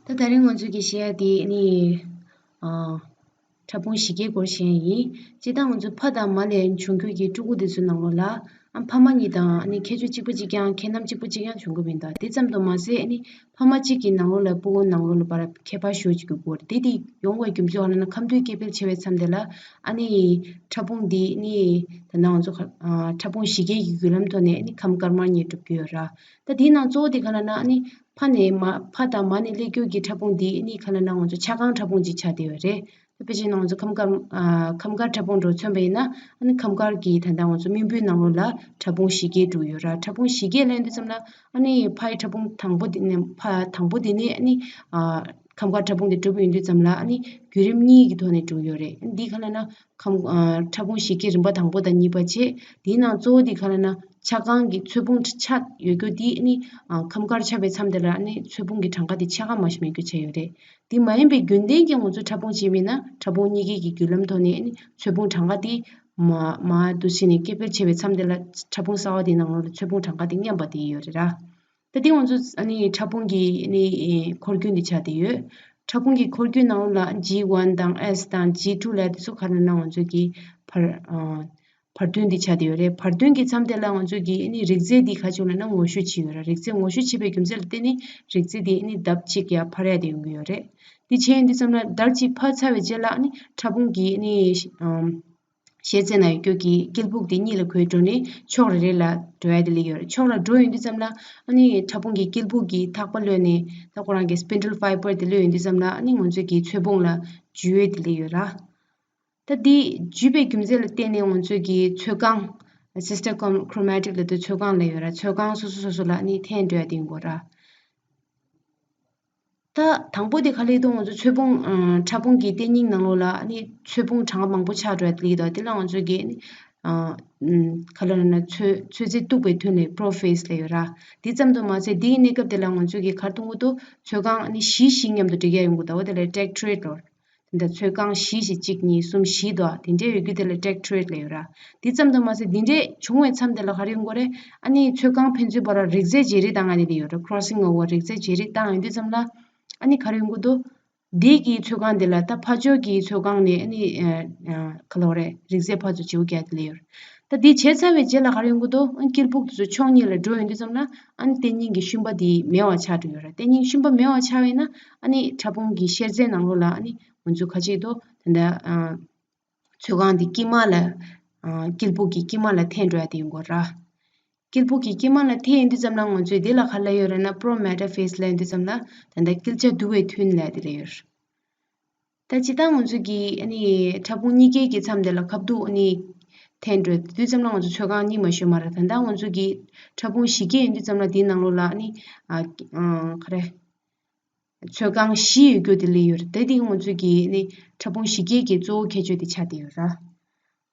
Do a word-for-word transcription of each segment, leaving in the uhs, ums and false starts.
ད་ད་རིང་ང་ཚོས་ཀྱི་བཤད་ཡ་དེ་ནི་ཨ་ཕྲ་ཕུང་བཞི་ཀའི་སྐོར་བཤད་ཡ་ཡིན། སྤྱིར་བཏང་ང་ཚོ་ཕ་དང་མ་ལས་བྱུང་རྒྱུ་གི་ཕྲུ་གུ་དེ་ཚོའི་ནང་ལོགས་ལ་ཨ་ཕ་མ་གཉིས་དང་ཨ་ནི་ཁྱད་ཆོས་གཅིག་པ་གཅིག་རྐྱང་ཁྱད་རྣམ་གཅིག་པ་གཅིག་རྐྱང་བྱུང་གི་མི་འདུག་དེ་ཙམ་དུ་མ་ཟད་ཨ་ནི་ཕ་མ་གཅིག་གི་ནང་ལོགས་ལ་ཕྲུ་གུ་ནང་ལོགས་ལ་བར་ཁྱད་པར་ཞེ་པོ་ཅིག་ཡོད་དགོས་རེད། དེ་དེ་ཡོང་བའི་རྒྱུ་མཚན་ལ་ན་ཁམས་འདུས་སྐྱེ་འཕེལ་བྱེད་པའི་མཚམས་དེ་ལ་ཨ་ནི་ཕྲ་ཕུང་འདི་ནི་ད་ནང་ང་ཚོ་ཁ་ཨ་ཕྲ་ཕུང་བཞི་ཀའི་གི་བརྒྱུད་ལམ་ཐོག་ནས་ཨ་ནི་ཁམས་དཀར་དམར་གཉིས་གྲུབ་ཀྱི་ཡོད་ར། ད་དེའི་ནང་གཙོ་བོ་དེ་ག་ལ་ན་ཨ་ནི་ཕ་ནས་མ་ཕ་དང་མ་ནས་སླེབས་རྒྱུ་གི་ཕྲ་ཕུང་འདི་ཨ་ནི་ག་ལ་ན་ང་ཚོ་ཆ་གང་ཕྲ་ཕུང་ཅིག་ཆགས་བསྡད་ཡོད་རེད། ད་དཔེ་ཆ་ནང་ང་ཚོ་ཁམས་དཀར་ཨ་ཁམས་དཀར་ཕྲ་ཕུང་འདྲ་མཚོན་པ་ཡིན་ན་ཨ་ནི་ཁམས་དཀར་གྱི་ད་ལྟ་ང་ཚོ་རྨེན་བུའི་ནང་ལོགས་ལ་ཕྲ་ཕུང་བཞི་ཀའི་གྲུབ་ཡོད་ར། ཕྲ་ཕུང་བཞི་ཀའི་ལབ་དུས་ཙམ་ལ་ཨ་ནི་ཕའི་ཕྲ་ཕུང་དང་པོ་དེ་ནས་ཕ་དང་པོ་དེ་ནས་ཨ་ནི་ཨ་ཁམས་དཀར་ཕྲ་ཕུང་དེ་གྲུབ་ཡོང་དུས་ཙམ་ལ་ཨ་ནི་བརྒྱུད་རིམ་གཉིས་ཀྱི་ཐོག་ནས་གྲུབ་ཡོད་རེད། འདི་ག་ལ་ན་ཁམས་ཨ་ཕྲ་ཕུང་བཞི་ཀའི་རིམ་པ་དང་པོ་དང་གཉིས་པ་བྱས། དེའི་ནང་གཙོ་བོ་དེ་ག་ལ་ན་ཆ་གང་གི་ཚོས་ཕུང་ཆགས་ཡོད་རྒྱུ་དེ་ཨ་ནི་ཨ་ཁམས་དཀར་ཆགས་པའི་མཚམས་དེ་ལ་ཨ་ནི་ཚོས་ཕུང་གི་གྲངས་ཀ་དེ་ཆ་གང་མ་ཞིག་མེད་རྒྱུ་ཆགས་ཡོད་རེད། དེ་མ་ཡིན་པའི་རྒྱུན་ལྡན་གྱི་ང་ཚོ་ཕྲ་ཕུང་ཅིག་མིན་ན་ཕྲ་ཕུང་གཉིས་ཀའི་གི་བརྒྱུད་ལམ་ཐོག་ནས་ཨ་ནི་ཚོས་ཕུང་གྲངས་ཀ་དེ་མ་མ་འདུ་བྱས་ནས་སྐྱེ་འཕེལ་བྱེད་པའི་མཚམས་དེ་ལ་ཕྲ་ཕུང་གསར་བ་དེའི་ནང་ལོགས་ལ་ཚོས་ཕུང་གྲངས་ཀ་དེ་མཉམ་པ་དེ་ཡོད་རེད་ར། ད་དེ་ང་ཚོ་ཨ་ནི་ཕྲ་ཕུང་གི་ཨ་ནི་འཁོར་རྒྱུན་དེ་ཆགས་བསྡད་ཡོད། ཕྲ་ཕུང་གི་འཁོར་རྒྱུན་ནང་ལ་ཇི་ཝན་དང་ཨེས་དང་ཇི་ཊུ་ལབ་དེ་ཚོ་ག་རེ་ན་ང་ཚོ་གི་བར་ཨ་བར་དོན་དེ་ཆགས་བསྡད་ཡོད་རེད། བར་དོན་གྱི་མཚམས་དེ་ལ་ང་ཚོ་གི་ཨ་ནི་རིགས་རྫས་དེ་ག་ཅིག་ལབ་ན་ངོ་བཤུས་བྱས་ཡོད་ར། རིགས་རྫས་ངོ་བཤུས་བྱས་པའི་རྒྱུ་མཚན་ལ་བརྟེན་ནས་རིགས་རྫས་དེ་ཨ་ནི་ལྡབ་གཅིག་ཡར་འཕར་ཡ་དེ་ཡོང་གི་ཡོད་རེད། དེ་བྱས་ཡོང་དུས་ཙམ་ལ་ལྡབ་གཅིག་འཕར་ཚར་བའི་རྗེས་ལ་ཨ་ནི་ཕྲ་ཕུང་གི་ཨ་ནི་ཨམ། ཤེལ་རྫས་ནང་ཡོད་རྒྱུ་གི་སྐྱིལ་ཕུག་དེ་གཉིས་ལ་འགོས་འགྲོ་ནས་ཕྱོགས་རེ་རེ་ལ་འགྲོ་ཡ་དེ་ལས་ཡོད་རེད། ཕྱོགས་ལ་འགྲོ་ཡོང་དུས་ཙམ་ལ་ཨ་ནི་ཕྲ་ཕུང་གི་སྐྱིལ་ཕུག་གི་ཐག་པ་གློད་ནས་ད་ཁོ་རང་གི་སྤིན་ཌལ་ཕའི་བར་དེ་གློད་ཡོང་དུས་ཙམ་ལ་ཨ་ནི་ང་ཚོའི་གི་ཚོས་ཕུང་ལ་འཇུ་ཡ་དེ་ལས་ཡོད་ར། ད་དེ་འཇུས་པའི་རྒྱུ་མཚན་ལ་བརྟེན་ནས་ང་ཚོའི་གི་ཚོས་གང་། སིས་ཊར་ཁོ་རོ་མ་ཊིག་ལབ་དུས་ཚོས་གང་ལབ་ཡོད་ར། ཚོས་གང་སོ་སོ་སོ་སོ་ལ་ཨ་ནི་འཐེན་འགྲོ་ཡ་དེ་ཡིན་དགོས་ར། ད་དང་པོ་དེ་ག་ལེར་འདུག་ང་ཚོ་ཚོས་ཕུང་ཨ་ཕྲ་ཕུང་གི་ལྟེ་སྙིང་ནང་ལོགས་ལ་ཨ་ནི་ཚོས་ཕུང་གྲངས་ཀ་མང་པོ་ཆགས་འགྲོ་ཡ་དེ་ལེགས་དང་དེ་ལ་ང་ཚོ་གི་ཨ་ནི་ཨ་ཨམ་ག་ལ་ན་ཚོས་ཚོས་རྫས་གཏུགས་པའི་ཐུན་ལས་པྲོ་ཕེ་སི་ལབ་ཡོད་ར། དེ་ཙམ་དུ་མ་ཟད་དེའི་གནས་སྐབས་དེ་ལ་ང་ཚོ་གི་ག་རེ་འཐུང་གི་འདུག་ཚོས་གང་ཨ་ནི་བཞི་བཞི་མཉམ་དུ་སྒྲིག་ཡ་ཡོང་གི་འདུག་འོ་དེ་ལ་ཊེག་ཊི་རེ་ཊི་ལབ། དེ་འདྲ་ཚོས་གང་བཞི་ཞིག་གཅིག་གཉིས་གསུམ་བཞི་འདུག་དེ་འདྲའི་ཡོད་རྒྱུ་དེ་ལ་ཊེག་ཊི་རེ་ཊི་ལབ་ཡོད་ར། དེ་ཙམ་དུ་མ་ཟད་དེ་འདྲའི་བྱུང་བའི་མཚམས་དེ་ལ་ག་རེ་ཡོང་གི་རེད། ཨ་ནི་ཚོས་གང་ཕན་ཚུན་བར་ལ་རིགས་རྫས་བརྗེ་རེས་བཏང་ཡ་དེ་དེ་ཡོད་ར། ཁོ་རོ་སིང་ཨོ་ཝར་རིགས་རྫས་བརྗེ་རེས་བཏང་ཡོང་དུས་ཙམ་ལ་ཨ་ནི་ག་རེ་ཡོང་གི་འདུག་འདི་གི་ཚོས་གང་དེ་ལ་ད་ཕར་ཕྱོགས་ཀྱི་ཚོས་གང་ནས་ཨ་ནི་ཨ་ཨ་ག་ལབ་རེད། རིགས་རྫས་ཕར་ཚུར་བརྗེ་པོ་རྒྱག་དེ་ལས་ཡོད་ར། ད་འདི་བྱས་ཚར་བའི་རྗེས་ལ་ག་རེ་ཡོང་གི་འདུག་ཨ་ནི་སྐྱིལ་ཕུག་དེ་ཚོ་ཕྱོགས་གཉིས་ལ་འགྲོ་ཡོང་དུས་ཙམ་ལ་ཨ་ནི་ལྟེ་སྙིང་གི་ཤུན་པ་དེ་མེད་པ་ཆགས་འགྲོ་ཡོད་ར། ལྟེ་སྙིང་ཤུན་པ་མེད་པ་ཆགས་པས་ན་ཨ་ནི་ཕྲ་ཕུང་གི་ཤེལ་རྫས་ནང་ལོགས་ལ་ཨ་ནི་ང་ཚོ་ག་ཅིག་འདུག་ད་ལྟ་ཨ། ཚོས་གང་དེ་དཀྱིལ་མ་ལ། ཨ་སྐྱིལ་ཕུག་གི་དཀྱིལ་མ་ལ་འཐེན་འགྲོ་ཡ་དེ་ཡིན་དགོས་ར། སྐྱིལ་ཕུག་གི་དཀྱིལ་མ་ལ་འཐེན་ཡོང་དུས་ཙམ་ལ་ང་ཚོས་འདི་ལ་ག་ལབ་ཡོད་རེད་ན་པྲོ་མེ་ཊ་ཕེ་སི་ལབ་ཡོང་དུས་ཙམ་ལ་ད་ལྟ་དཀྱིལ་ཆ་བསྡུ་བའི་ཐུན་ལབ་དེ་ལབ་ཡོད་ར། ད་སྤྱིར་བཏང་ང་ཚོ་གི་ཨ་ནི་ཕྲ་ཕུང་གཉིས་ཀའི་གི་མཚམས་དེ་ལ་ཁ་བསྡུ་ཨ་ནི་འཐེན་འགྲོ་དུས་ཙམ་ལ་ང་ཚོ་ཚོས་གང་གཉིས་མ་ཤོད་མ་ར། ད་ལྟ་ང་ཚོ་གི་ཕྲ་ཕུང་བཞི་ཀའི་ཡོང་དུས་ཙམ་ལ་དེའི་ནང་ལོགས་ལ་ཨ་ནི་ཨ་ཨ་ག་རེ། ཚོས་གང་བཞི་ཡོད་རྒྱུ་དེ་ལས་ཡོད་རེད། ད་དེ་ང་ཚོས་ཀྱི་ནི་ཕྲ་ཕུང་བཞི་ཀའི་གི་གཙོ་བོ་ཁྱད་ཆོས་དེ་ཆགས་བསྡད་ཡོད་ར།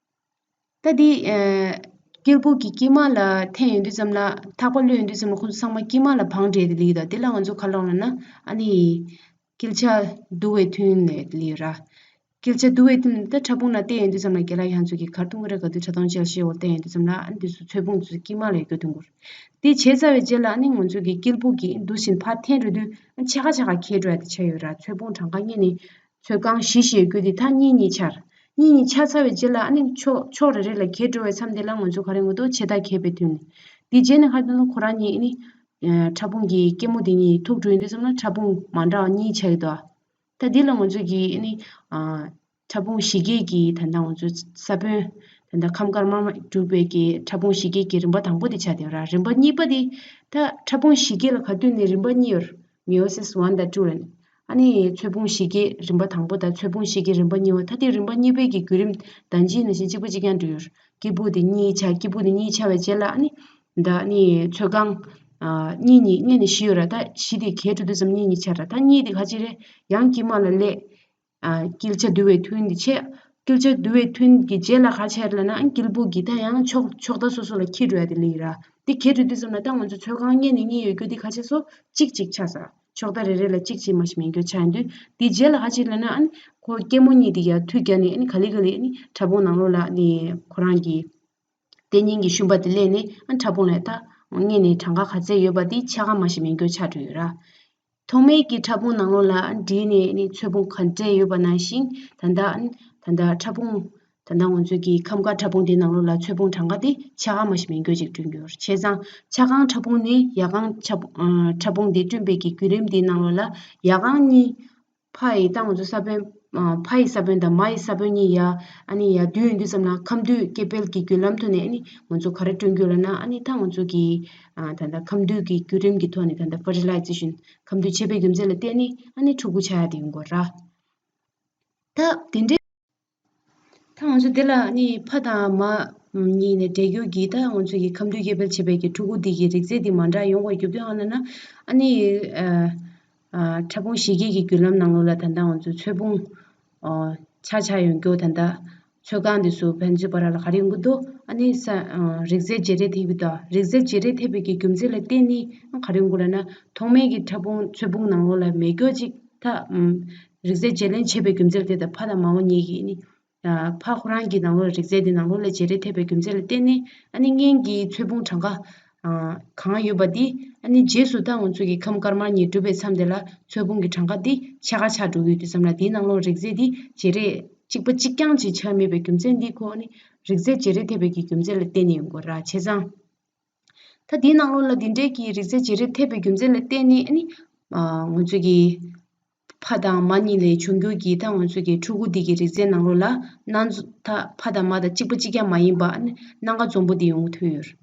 ད་དེ་ཨ་སྐྱིལ་ཕུག་གི་དཀྱིལ་མ་ལ་འཐེན་ཡོང་དུས་ཙམ་ལ་ཐག་པ་གློད་ཡོང་དུས་ཙམ་ལ་ཁོང་ཚོ་ཚང་མ་དཀྱིལ་མ་ལ་བང་སྒྲིག་དེ་ལས་ཡོད། ད་དེ་ལ་ང་ཚོ་ག་ལབ་ན་ཨ་ནི་དཀྱིལ་ཆ་བསྡུ་བའི་ཐུན་ལབ་དེ་ལས་ཡོད་ར། དཀྱིལ་ཆ་བསྡུ་བའི་ཐུན་ད་ཕྲ་ཕུང་ལ་བལྟས་ཡོང་དུས་ཙམ་ལ་རྒན་ལགས་ཁྱེད་ཚོ་གིས་ག་རེ་མཐོང་གི་རེད། ག་དུས་ཕྲ་མཐོང་འཆར་གཞིའི་འོག་བལྟས་ཡོང་དུས་ཙམ་ལ་ཨ་ནི་འདི་ཚོ་ཚོས་ཕུང་ཚོ་དཀྱིལ་མ་ལ་ཡོད་རྒྱུ་འདུག་གོ། དེ་བྱས་ཚར་བའི་རྗེས་ལ་ཨ་ནི་ང་ཚོ་གི་སྐྱིལ་ཕུག་གི་འདུ་བཞིན་ཕར་འཐེན་འགྲོ་དུས་ཨ་ཕྱེད་ཀ་ཕྱེད་ཀ་གྱེས་འགྲོ་ཡ་དེ་ཆགས་ཡོད་ར། ཚོས་ཕུང་གྲངས་ཀ་གཉིས་ནི་ཚོས་གང་བཞི་ཞེས་ཡོད་རྒྱུ་དེ་ད་གཉིས་གཉིས་ཆར། གཉིས་གཉིས་ཆ་ཚར་བའི་རྗེས་ལ་ཨ་ནི་ཕྱོགས་ཕྱོགས་རེ་རེ་ལ་གྱེས་འགྲོ་བའི་མཚམས་དེ་ལ་ང་ཚོ་ག་རེ་ཡོང་གི་འདུག་ཕྱེད་ཀ་གྱེས་པའི་ཐུན། དེ་རྗེས་ནས་ཧ་དུ་ཁོ་རང་གཉིས་ཨ་ནི་ཕྲ་ཕུང་གི་སྐྱེད་མོ་དེ་གཉིས་ཐུག་འགྲོ་ཡོང་དུས་ཙམ་ལ་ཕྲ་ཕུང་མ་འདྲ་བ་གཉིས་ཆགས་ཀྱི་འདུག་ད་འདི་ལ་ང་ཚོས་ཀྱི་ཨ་ནི་ཨ་ཕྲ་ཕུང་བཞི་ཀའི་གི་ད་ལྟ་ང་ཚོའི་ས་བོན་ད་ལྟ་ཁམས་དཀར་དམར་གྲུབ་པའི་གི་ཕྲ་ཕུང་བཞི་ཀའི་གི་རིམ་པ་དང་པོ་དེ་ཆགས་བསྡད་ཡོད་ར། རིམ་པ་གཉིས་པ་དེ་ད་ཕྲ་ཕུང་བཞི་ཀའི་ལ་ག་དུས་ནས་རིམ་པ་གཉིས་ཡོད། མེ་ཡོ་སིས་ཝན་དང་ཊུ་ལ་ནི་ཨ་ནི་ཚོས་ཕུང་བཞི་ཀའི་རིམ་པ་དང་པོ་དང་ཚོས་ཕུང་བཞི་ཀའི་རིམ་པ་གཉིས་པ། ད་དེ་རིམ་པ་གཉིས་པའི་གི་བརྒྱུད་རིམ་ད་ཅི་ནང་བཞིན་གཅིག་པ་གཅིག་རྐྱང་འགྲོ་ཡོད། སྐྱིད་པོ་དེ་གཉིས་ཆགས། སྐྱིད་པོ་དེ་གཉིས་ཆགས་པའི་རྗེས་ལ་ཨ་ནི་ད་ཨ་ནི་ཚོས་གང་ཨ་གཉིས་གཉིས་གཉིས་ནས་བཞི་ཡོད་ར། ད་བཞི་དེ་གས་འགྲོ་དུས་ཙམ་གཉིས་གཉིས་ཆགས་ར། ད་གཉིས་དེ་ག་ཅི་རེད། ཡང་དཀྱིལ་མ་ལ་སླེབས། ཨ་དཀྱིལ་ཆ་བསྡུ་བའི་ཐུན་དེ་བྱས། དཀྱིལ་ཆ་བསྡུ་བའི་ཐུན་གྱི་རྗེས་ལ་ག་ཆགས་ལབ་ན་ཨ་སྐྱིད་པོ་གི་ད་ཡང་ཕྱོགས་ཕྱོགས་མཐའ་སོ་སོ་ལ་འཁྱེར་འགྲོ་ཡ་དེ་ལེགས་ར། དེ་འཁྱེར་འགྲོ་དུས་ཙམ་ལ་ད་ང་ཚོ་ཚོས་གང་གཉིས་ནས་གཉིས་ཡོད་རྒྱུ་དེ་ག་ཆགས་སོ་གཅིག་གཅིག་ཆགས་ས། ཕྱོགས་མཐའ་རེ་རེ་ལ་གཅིག་གཅིག་མ་ཞིག་མེད་རྒྱུ་ཆགས་ཡོང་དུས་དེའི་རྗེས་ལ་ག་ཅིག་ལབ་ན་ཨ་ནི་ཁོ་སྐྱེད་མོ་གཉིས་དེ་ཡར་མཐུད་རྒྱག་ནས་ཨ་ནི་ག་ལེ་ག་ལེ་ཨ་ནི་ཕྲ་ཕུང་ནང་ལོགས་ལ་ཨ་ནི་ཁོ་རང་གི་ལྟེ་སྙིང་གི་ཤུན་པ་དེ་སླེབས་ནས་ཨ་ནི་ཕྲ་ཕུང་ལ་ད་སྔོན་ནས་གྲངས་ཀ་ག་ཚད་ཡོད་པ་དེ་ཆ་ག་མ་ཞིག་མེད་རྒྱུ་ཆགས་འགྲོ་ཡོད་ར། ཐོག་མའི་གི་ཕྲ་ཕུང་ནང་ལོགས་ལ་འདྲེས་ནས་ནི་ཚོས་ཕུང་ག་འདྲས་ཡོད་པ་ནང་བཞིན་ད་ལྟ་ད་ལྟ་ཕྲ་ཕུང་ད་ལྟ་ང་ཚོའི་གི་ཁམས་དཀར་ཕྲ་ཕུང་དེའི་ནང་ལོགས་ལ་ཚོས་ཕུང་གྲངས་ཀ་དེ་ཆ་ག་མ་ཞིག་མིན་སྐྱོ་ཅིག་བསྐྲུན་གྱི་ཡོད་རེད། བྱས་ཙང་ཆ་གང་ཕྲ་ཕུང་ནི་ཡ་གང་ཕྲ་ཕུང་དེ་བསྐྲུན་པའི་གི་བརྒྱུད་རིམ་དེའི་ནང་ལོགས་ལ་ཡ་གང་གཉིས། ཕ་ཡི་ད་ང་ཚོ་ས་བོན། ཨ། ཕ་ཡི་ས་བོན་དང་མ་ཡི་ས་བོན་གཉིས་ཡ། ཨ་ནི་ཡ་འདུས་ཡོང་དུས་ཙམ་ལ་ཁམས་འདུས་སྐྱེ་འཕེལ་གྱི་བརྒྱུད་ལམ་ཐོག་ནས་ཨ་ནི་ང་ཚོ་ག་རེ་བསྐྲུན་རྒྱུ་ལབ་ན། ཨ་ནི་ད་ང་ཚོ་གི་ཨ། ད་ལྟ་ཁམས་འདུས་ཀྱི་བརྒྱུད་རིམ་གྱི་ཐོག་ནས་ད་ལྟ་ཕར་ཊི་ལའི་ཛེ་ཤན། ཁམས་འདུས་བྱེད་པའི་རྒྱུ་མཚན་ལ་བརྟེན་ནས་ཨ་ནི་ཕྲུ་གུ་ཆགས་ཡ་དེ་ཡོང་གི་ཡོད་རེད། ད་དེ་འདྲའི། ད་ང་ཚོ་འདི་ལ་ནི་ཕ་དང་མ་གཉིས་ནས་འབྲེལ་རྒྱུ་གི་ད་ང་ཚོ་གི་ཁམས་འདུས་སྐྱེ་འཕེལ་བྱེད་པའི་གི་ཕྲུ་གུ་འདི་གི་རིགས་རྫས་འདི་མ་འདྲ་ཡོང་བའི་རྒྱུ་མཚན་ཨ་ན་ན། ཨ་ནི་ཨ་ཨ་ཕྲ་ཕུང་བཞི་སྐྱེས་ཀྱི་བརྒྱུད་ལམ་ནང་ལོགས་ལ་ད་ལྟ་ང་ཚོ་ཚོས་ཕུང་ཨ་ཆ་ཆ་ཡོང་རྒྱུ། ད་ལྟ་ཚོས་གང་འདི་ཚོ་ཕན་ཚུན་བར་ལ་ག་རེ་ཡོང་གི་འདུག་ཨ་ནི་ས་ཨ་རིགས་རྫས་བརྗེ་རེས་ཐེབས་ཀྱི་འདུག་རིགས་རྫས་བརྗེ་རེས་ཐེབས་པའི་གི་རྒྱུ་མཚན་ལ་བརྟེན་ནས་ག་རེ་ཡོང་གི་ལབ་ན། ཐོག་མའི་གི་ཕྲ་ཕུང་ཚོས་ཕུང་ནང་ལོགས་ལ་མེད་རྒྱུ་ཅིག་ད་ཨམ་རིགས་རྫས་བརྗེ་ལེན་བྱེད་པའི་རྒྱུ་མཚན་ལ་བརྟེན་ད་ཕ་དང་མ་བ་གཉིས་ཀྱི་ནི། ཨ། ཕ་ཁོ་རང་གི་ནང་ལོགས་རིགས་རྫས་དེ་ནང་ལོགས་ལ་བརྗེ་རེས་ཐེབས་པའི་རྒྱུ་མཚན་ལ་བརྟེན་ནས་ཨ་ནི་སྔོན་གྱི་ཚོས་ཕུང་གྲངས་ཀ་ཨ་གང་ཡོད་པ་དེ་ཨ་ནི་རྗེས་སུ་ད་ང་ཚོ་གི་ཁམས་དཀར་དམར་གཉིས་གྲུབ་པའི་མཚམས་དེ་ལ་ཚོས་ཕུང་གི་གྲངས་ཀ་དེ་ཕྱེད་ཀ་ཆག་འགྲོ་གི་ཡོད་དུས་ཙམ་ལ་དེའི་ནང་ལོགས་རིགས་རྫས་དེ་བརྗེ་རེས་གཅིག་པ་གཅིག་རྐྱང་ཅིག་ཆགས་མེད་པའི་རྒྱུ་མཚན་འདི་ཁོ་ཨ་ནི་རིགས་རྫས་བརྗེ་རེས་ཐེབས་པའི་གི་རྒྱུ་མཚན་ལ་བརྟེན་ནས་ཡོང་གི་ཡོད་རེད། བྱས་ཙང་། ད་དེའི་ནང་ལོགས་ལ་འདི་འདྲའི་གི་རིགས་རྫས་བརྗེ་རེས་ཐེབས་པའི་རྒྱུ་མཚན་ལ་བརྟེན་ནས་ཨ་ནི། ཨ། ང་ཚོ་གི་ཕ་དང་མ་གཉིས་ལས་བྱུང་རྒྱུ་གི་ད་ང་ཚོ་གི་ཕྲུ་གུ་འདི་གི་རིགས་རྫས་ནང་ལོགས་ལ་སྣ་ཚོགས་ད་ཕ་དང་མ་དང་གཅིག་པ་གཅིག་རྐྱང་མ་ཡིན་པ་ཨ་ནི་སྣ་ཁ་འཛོམས་པོ་དེ་ཡོང་གི་ཐུག་ཡོད་རེད།